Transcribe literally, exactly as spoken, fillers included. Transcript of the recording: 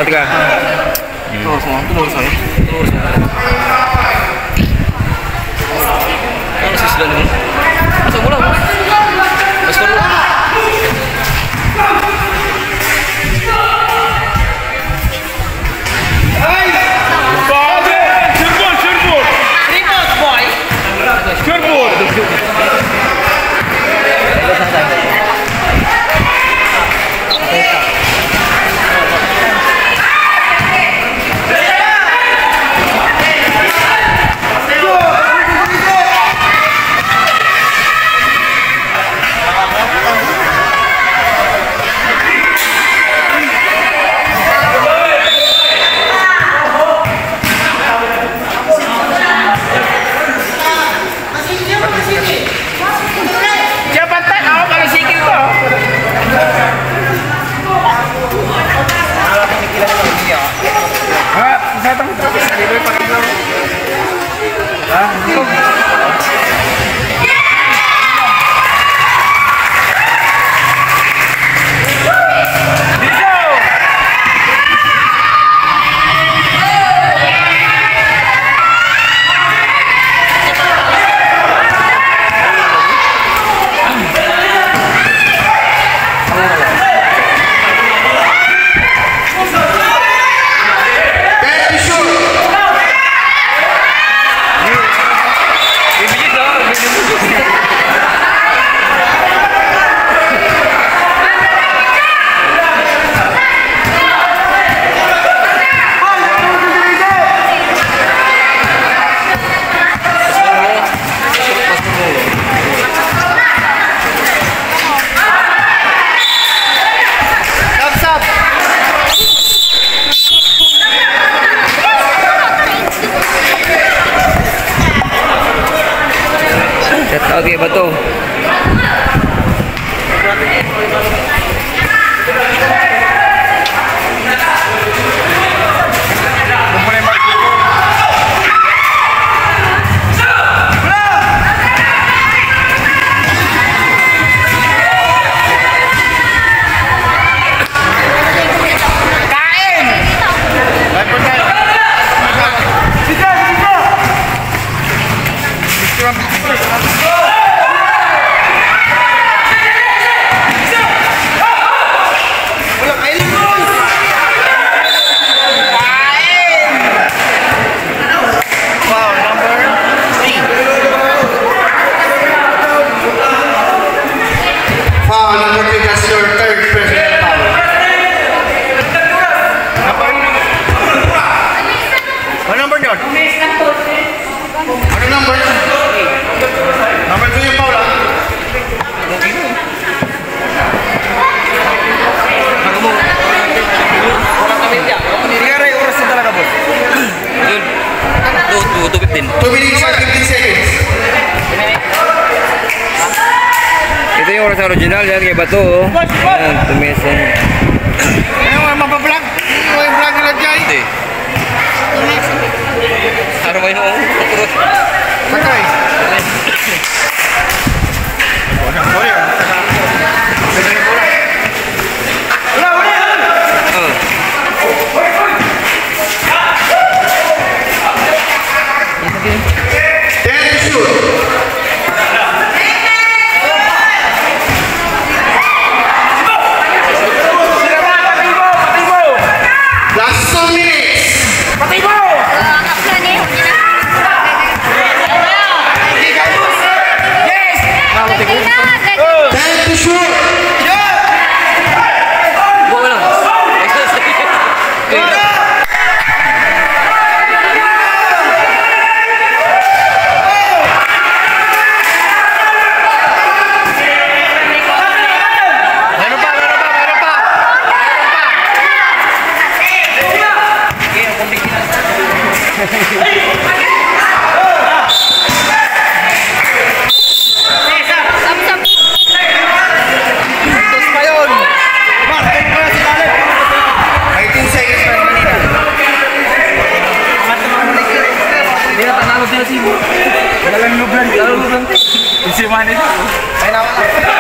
Teka. Tulus mo, tulus mo. Tulus mo. Ano si sila naman? Sa mula mo. Mas parang. Ay! Sure ball, sure ball. Rebound, boy. Sure ball. Siya, pantay, ako pala sikil ko. Ha? Isa itong tapos, hindi ko ipakita. Ha? Shout out kay Bato. Foul number three. Foul number three, that's your third personal foul. Ano number yun? Ano number? Number two yung foul, ah. Ikaw, Ray, oras na talaga, boss. Yun. Two, two, two fifteen. Two minutes and fifteen seconds. Ito yung oras original, yan kay Bato, oh. Yan, tumisan. Ayun, mga mabablog. May vlog nila dyan. Hindi. Ano ba yun? Sakay. Sorry, ah. Wala, wala, wala. Oh. Ten to shoot. Last two minutes. Patay mo! Yes! Time to shoot! Wala. Meron pa, meron pa, meron pa. Meron pa. May two seconds pa naman dito. Hindi na, panalo sila, Simo. Dalang lublan. Dalang lublan. Yung si Manny. Ay, naku.